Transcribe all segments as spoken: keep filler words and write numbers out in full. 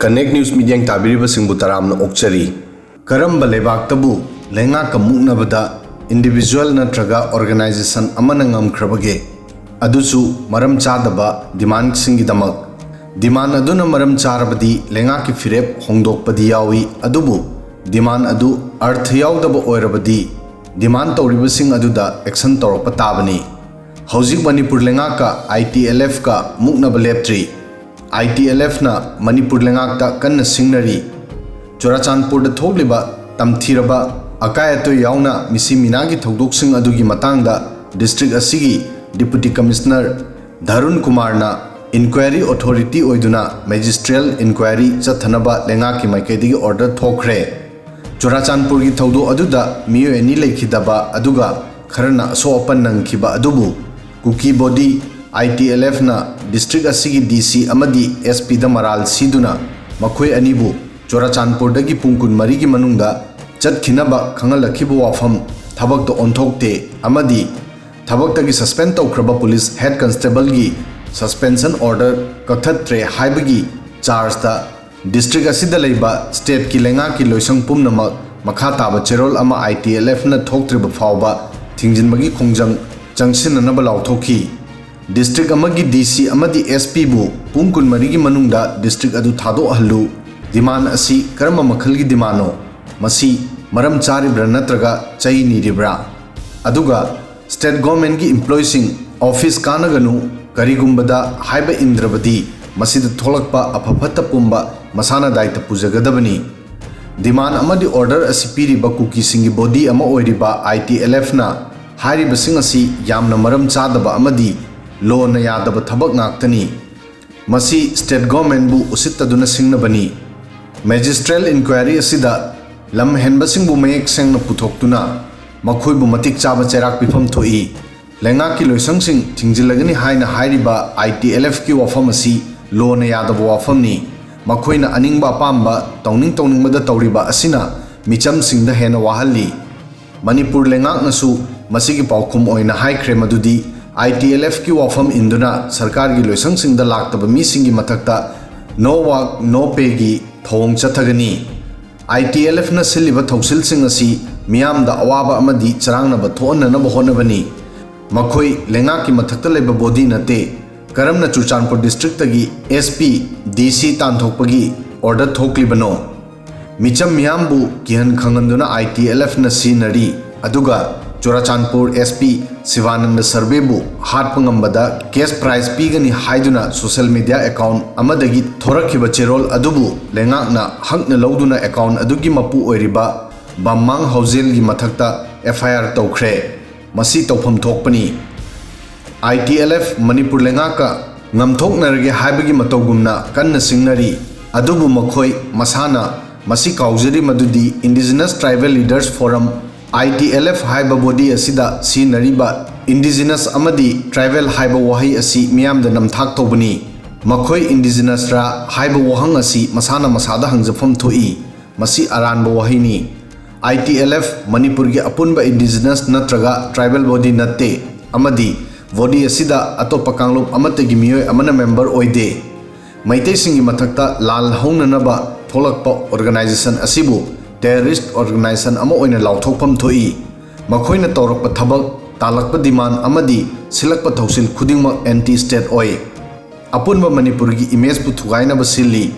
Connect News ꯃꯤꯠꯌꯦꯡ ꯇꯥꯕꯤꯔꯤꯕꯁꯤꯡꯕꯨ ꯇꯔꯥꯝꯅ ꯑꯣꯛꯆꯔꯤ꯫ ꯀꯔꯝꯕ ꯂꯩꯕꯥꯛꯇꯕꯨ ꯂꯩꯉꯥꯛꯀ ꯃꯨꯛꯅꯕꯗ individual ꯅꯠꯇ꯭ꯔꯒ organization ꯑꯃꯅ ꯉꯝꯈ꯭ꯔꯕꯒꯦ? ꯑꯗꯨꯁꯨ ꯃꯔꯝ ꯆꯥꯗꯕ demandꯁꯤꯡꯒꯤꯗꯃꯛ꯫ Demand ꯑꯗꯨꯅ ꯃꯔꯝ ꯆꯥꯔꯕꯗꯤ ꯂꯩꯉꯥꯛꯀꯤ ꯐꯤꯔꯦꯞ ꯍꯣꯡꯗꯣꯛꯄꯗꯤ ꯌꯥꯎꯏ, ꯑꯗꯨꯕꯨ demand ꯑꯗꯨ ꯑꯔꯊ ꯌꯥꯎꯗꯕ ꯑꯣꯏꯔꯕꯗꯤ demand ꯇꯧꯔꯤꯕꯁꯤꯡ ꯑꯗꯨꯗ action ꯇꯧꯔꯛꯄ ꯇꯥꯕꯅꯤ꯫ ꯍꯧꯖꯤꯛ ꯃꯅꯤꯄꯨꯔ ꯂꯩꯉꯥꯛꯀ ITLFꯀ ꯃꯨꯛꯅꯕ ꯂꯦꯞꯇ꯭ꯔꯤ꯫ ITLFꯅ ꯃꯅꯤꯄꯨꯔ ꯂꯩꯉꯥꯛꯇ ꯀꯟꯅ ꯁꯤꯡꯅꯔꯤ꯫ ꯆꯨꯔꯥꯆꯥꯟꯄꯨꯔꯗ ꯊꯣꯛꯂꯤꯕ ꯇꯝꯊꯤꯔꯕ ꯑꯀꯥꯏ ꯑꯇꯣꯏ ꯌꯥꯎꯅ ꯃꯤꯁꯤ ꯃꯤꯅꯥꯒꯤ ꯊꯧꯗꯣꯛꯁꯤꯡ ꯑꯗꯨꯒꯤ ꯃꯇꯥꯡꯗ district ꯑꯁꯤꯒꯤ Deputy Commissioner ꯙꯔꯨꯟ ꯀꯨꯃꯥꯔꯅ inquiry authority ꯑꯣꯏꯗꯨꯅ magisterial inquiry ꯆꯠꯊꯅꯕ ꯂꯩꯉꯥꯛꯀꯤ ꯃꯥꯏꯀꯩꯗꯒꯤ order ꯊꯣꯛꯈ꯭ꯔꯦ꯫ ꯆꯨꯔꯥꯆꯥꯟꯄꯨꯔꯒꯤ ꯊꯧꯗꯣꯛ ꯑꯗꯨꯗ ꯃꯤꯑꯣꯏ ꯑꯅꯤ ꯂꯩꯈꯤꯗꯕ ꯑꯗꯨꯒ ꯈꯔꯅ ꯑꯁꯣꯛ ꯑꯄꯟ ꯅꯪꯈꯤꯕ ꯑꯗꯨꯕꯨ ꯀꯨꯀꯤ body ITLFꯅ district ꯑꯁꯤꯒꯤ DC ꯑꯃꯗꯤ SPꯗ ꯃꯔꯥꯜ ꯁꯤꯗꯨꯅ ꯃꯈꯣꯏ ꯑꯅꯤꯕꯨ ꯆꯨꯔꯥꯆꯥꯟꯄꯨꯔꯗꯒꯤ ꯄꯨꯡ ꯀꯨꯟꯃꯔꯤꯒꯤ ꯃꯅꯨꯡꯗ ꯆꯠꯈꯤꯅꯕ ꯈꯪꯍꯜꯂꯛꯈꯤꯕ ꯋꯥꯐꯝ ꯊꯕꯛꯇ ꯑꯣꯟꯊꯣꯛꯇꯦ ꯑꯃꯗꯤ ꯊꯕꯛꯇꯒꯤ suspend ꯇꯧꯈ꯭ꯔꯕ police head constableꯒꯤ suspension order ꯀꯛꯊꯠꯇ꯭ꯔꯦ ꯍꯥꯏꯕꯒꯤ chargeꯇ district ꯑꯁꯤꯗ ꯂꯩꯕ stateꯀꯤ ꯂꯩꯉꯥꯛꯀꯤ ꯂꯣꯏꯁꯪ ꯄꯨꯝꯅꯃꯛ ꯃꯈꯥ ꯇꯥꯕ ꯆꯦꯔꯣꯜ ꯑꯃ ITLFꯅ ꯊꯣꯛꯇ꯭ꯔꯤꯕ ꯐꯥꯎꯕ ꯊꯤꯡꯖꯤꯟꯕꯒꯤ ꯈꯣꯡꯖꯪ ꯆꯪꯁꯤꯟꯅꯅꯕ ꯂꯥꯎꯊꯣꯛꯈꯤ꯫ District ꯑꯃꯒꯤ DC ꯑꯃꯗꯤ SPꯕꯨ ꯄꯨꯡ ꯀꯨꯟꯃꯔꯤꯒꯤ ꯃꯅꯨꯡꯗ district ꯑꯗꯨ ꯊꯥꯗꯣꯛꯍꯜꯂꯨ꯫ Demand ꯑꯁꯤ ꯀꯔꯝꯕ ꯃꯈꯜꯒꯤ demandꯅꯣ? ꯃꯁꯤ ꯃꯔꯝ ꯆꯥꯔꯤꯕ꯭ꯔꯥ ꯅꯠꯇ꯭ꯔꯒ ꯆꯩ ꯅꯤꯔꯤꯕ꯭ꯔꯥ? ꯑꯗꯨꯒ state governmentꯀꯤ employeeꯁꯤꯡ office ꯀꯥꯅꯒꯅꯨ, ꯀꯔꯤꯒꯨꯝꯕꯗ ꯍꯥꯏꯕ ꯏꯟꯗ꯭ꯔꯕꯗꯤ ꯃꯁꯤꯗ ꯊꯣꯛꯂꯛꯄ ꯑꯐ ꯐꯠꯇ ꯄꯨꯝꯕ ꯃꯁꯥꯅ ꯗꯥꯏꯇ ꯄꯨꯖꯒꯗꯕꯅꯤ꯫ Demand ꯑꯃꯗꯤ order ꯑꯁꯤ ꯄꯤꯔꯤꯕ ꯀꯨꯀꯤꯁꯤꯡꯒꯤ body ꯑꯃ ꯑꯣꯏꯔꯤꯕ ITLFꯅ ꯍꯥꯏꯔꯤꯕꯁꯤꯡ ꯑꯁꯤ ꯌꯥꯝꯅ ꯃꯔꯝ ꯆꯥꯗꯕ ꯑꯃꯗꯤ lawꯅ ꯌꯥꯗꯕ ꯊꯕꯛ ꯉꯥꯛꯇꯅꯤ꯫ ꯃꯁꯤ state governmentꯕꯨ ꯎꯁꯤꯠꯇꯗꯨꯅ ꯁꯤꯡꯅꯕꯅꯤ꯫ Magisterial inquiry ꯑꯁꯤꯗ ꯂꯝ ꯍꯦꯟꯕꯁꯤꯡꯕꯨ ꯃꯌꯦꯛ ꯁꯦꯡꯅ ꯄꯨꯊꯣꯛꯇꯨꯅ ꯃꯈꯣꯏꯕꯨ ꯃꯇꯤꯛ ꯆꯥꯕ ꯆꯩꯔꯥꯛ ꯄꯤꯐꯝ ꯊꯣꯛꯏ꯫ ꯂꯩꯉꯥꯛꯀꯤ ꯂꯣꯏꯁꯪꯁꯤꯡ ꯊꯤꯡꯖꯤꯜꯂꯒꯅꯤ ꯍꯥꯏꯅ ꯍꯥꯏꯔꯤꯕ ITLFꯀꯤ ꯋꯥꯐꯝ ꯑꯁꯤ lawꯅ ꯌꯥꯗꯕ ꯋꯥꯐꯝꯅꯤ꯫ ꯃꯈꯣꯏꯅ ꯑꯅꯤꯡꯕ ꯑꯄꯥꯝꯕ ꯇꯧꯅꯤꯡ ꯇꯧꯅꯤꯡꯕꯗ ꯇꯧꯔꯤꯕ ꯑꯁꯤꯅ ꯃꯤꯆꯝꯁꯤꯡꯗ ꯍꯦꯟꯅ ꯋꯥꯍꯜꯂꯤ꯫ ꯃꯅꯤꯄꯨꯔ ꯂꯩꯉꯥꯛꯅꯁꯨ ꯃꯁꯤꯒꯤ ꯄꯥꯎꯈꯨꯝ ꯑꯣꯏꯅ ꯍꯥꯏꯈ꯭ꯔꯦ ꯃꯗꯨꯗꯤ ITLFꯀꯤ ꯋꯥꯐꯝ ꯏꯟꯗꯨꯅ ꯁꯔꯀꯥꯔꯒꯤ ꯂꯣꯏꯁꯪꯁꯤꯡꯗ ꯂꯥꯛꯇꯕ ꯃꯤꯁꯤꯡꯒꯤ ꯃꯊꯛꯇ No Work No Payꯒꯤ ꯊꯧꯑꯣꯡ ꯆꯠꯊꯒꯅꯤ꯫ ITLFꯅ ꯁꯤꯜꯂꯤꯕ ꯊꯧꯁꯤꯜꯁꯤꯡ ꯑꯁꯤ ꯃꯤꯌꯥꯝꯗ ꯑꯋꯥꯕ ꯑꯃꯗꯤ ꯆꯔꯥꯡꯅꯕ ꯊꯣꯛꯍꯟꯅꯅꯕ ꯍꯣꯠꯅꯕꯅꯤ꯫ ꯃꯈꯣꯏ ꯂꯩꯉꯥꯛꯀꯤ ꯃꯊꯛꯇ ꯂꯩꯕ body ꯅꯠꯇꯦ꯫ ꯀꯔꯝꯅ ꯆꯨꯔꯆꯥꯟꯄꯨꯔ districtꯇꯒꯤ SP, DC ꯇꯥꯟꯊꯣꯛꯄꯒꯤ order ꯊꯣꯛꯂꯤꯕꯅꯣ? ꯃꯤꯆꯝ ꯃꯤꯌꯥꯝꯕꯨ ꯀꯤꯍꯟ ꯈꯪꯍꯟꯗꯨꯅ ITLFꯅ ꯁꯤꯖꯤꯟꯅꯔꯤ, ꯑꯗꯨꯒ Churachandpur SP Sivananda ꯁꯔꯕꯦꯕꯨ ꯍꯥꯠꯄ ꯉꯝꯕꯗ cash prize ꯄꯤꯒꯅꯤ ꯍꯥꯏꯗꯨꯅ social media account ꯑꯃꯗꯒꯤ ꯊꯣꯔꯛꯈꯤꯕ ꯆꯦꯔꯣꯜ ꯑꯗꯨꯕꯨ ꯂꯩꯉꯥꯛꯅ ꯍꯛꯅ ꯂꯧꯗꯨꯅ account ꯑꯗꯨꯒꯤ ꯃꯄꯨ ꯑꯣꯏꯔꯤꯕ ꯕꯝꯃꯥꯡ ꯍꯥꯎꯖꯦꯜꯒꯤ ꯃꯊꯛꯇ FIR ꯇꯧꯈ꯭ꯔꯦ꯫ ꯃꯁꯤ ꯇꯧꯐꯝ ꯊꯣꯛꯄꯅꯤ꯫ ITLF ꯃꯅꯤꯄꯨꯔ ꯂꯩꯉꯥꯛꯀ ꯉꯝꯊꯣꯛꯅꯔꯒꯦ ꯍꯥꯏꯕꯒꯤ ꯃꯇꯧꯒꯨꯝꯅ ꯀꯟꯅ ꯆꯤꯡꯅꯔꯤ꯫ ꯑꯗꯨꯕꯨ ꯃꯈꯣꯏ ꯃꯁꯥꯅ ꯃꯁꯤ ꯀꯥꯎꯖꯔꯤ ꯃꯗꯨꯗꯤ Indigenous Tribal Leaders Forum, ITLF ꯍꯥꯏꯕ body ꯑꯁꯤꯗ ꯁꯤꯖꯤꯟꯅꯔꯤꯕ indigenous ꯑꯃꯗꯤ tribal ꯍꯥꯏꯕ ꯋꯥꯍꯩ ꯑꯁꯤ ꯃꯤꯌꯥꯝꯗ ꯅꯝꯊꯥꯛ ꯇꯧꯕꯅꯤ꯫ ꯃꯈꯣꯏ indigenousꯔꯥ ꯍꯥꯏꯕ ꯋꯥꯍꯪ ꯑꯁꯤ ꯃꯁꯥꯅ ꯃꯁꯥꯗ ꯍꯪꯖꯐꯝ ꯊꯣꯛꯏ꯫ ꯃꯁꯤ ꯑꯔꯥꯟꯕ ꯋꯥꯍꯩꯅꯤ꯫ ITLF ꯃꯅꯤꯄꯨꯔꯒꯤ ꯑꯄꯨꯟꯕ indigenous ꯅꯠꯇ꯭ꯔꯒ tribal body ꯅꯠꯇꯦ, ꯑꯃꯗꯤ body ꯑꯁꯤꯗ ꯑꯇꯣꯞꯄ ꯀꯥꯡꯂꯨꯞ ꯑꯃꯠꯇꯒꯤ ꯃꯤꯑꯣꯏ ꯑꯃꯅ member ꯑꯣꯏꯗꯦ꯫ ꯃꯩꯇꯩꯁꯤꯡꯒꯤ ꯃꯊꯛꯇ ꯂꯥꯜ ꯍꯧꯅꯅꯕ ꯊꯣꯛꯂꯛꯄ organization ꯑꯁꯤꯕꯨ terrorist organization ꯑꯃ ꯑꯣꯏꯅ ꯂꯥꯎꯊꯣꯛꯐꯝ ꯊꯣꯛꯏ꯫ ꯃꯈꯣꯏꯅ ꯇꯧꯔꯛꯄ ꯊꯕꯛ, ꯇꯥꯜꯂꯛꯄ demand ꯑꯃꯗꯤ ꯁꯤꯜꯂꯛꯄ ꯊꯧꯁꯤꯜ ꯈꯨꯗꯤꯡꯃꯛ anti state ꯑꯣꯏ꯫ ꯑꯄꯨꯟꯕ ꯃꯅꯤꯄꯨꯔꯒꯤ imageꯄꯨ ꯊꯨꯒꯥꯏꯅꯕ ꯁꯤꯜꯂꯤ,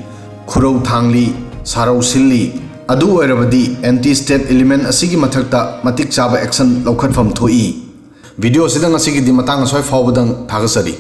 ꯈꯨꯔꯧ ꯊꯥꯡꯂꯤ, ꯁꯥꯔꯧ ꯁꯤꯜꯂꯤ꯫ ꯑꯗꯨ ꯑꯣꯏꯔꯕꯗꯤ anti state element ꯑꯁꯤꯒꯤ ꯃꯊꯛꯇ ꯃꯇꯤꯛ ꯆꯥꯕ action ꯂꯧꯈꯠꯐꯝ ꯊꯣꯛꯏ꯫ Video ꯑꯁꯤꯗ ꯉꯁꯤꯒꯤꯗꯤ ꯃꯇꯥꯡ ꯑꯁ꯭ꯋꯥꯏ ꯐꯥꯎꯕꯗꯪ ꯊꯥꯒꯠꯆꯔꯤ꯫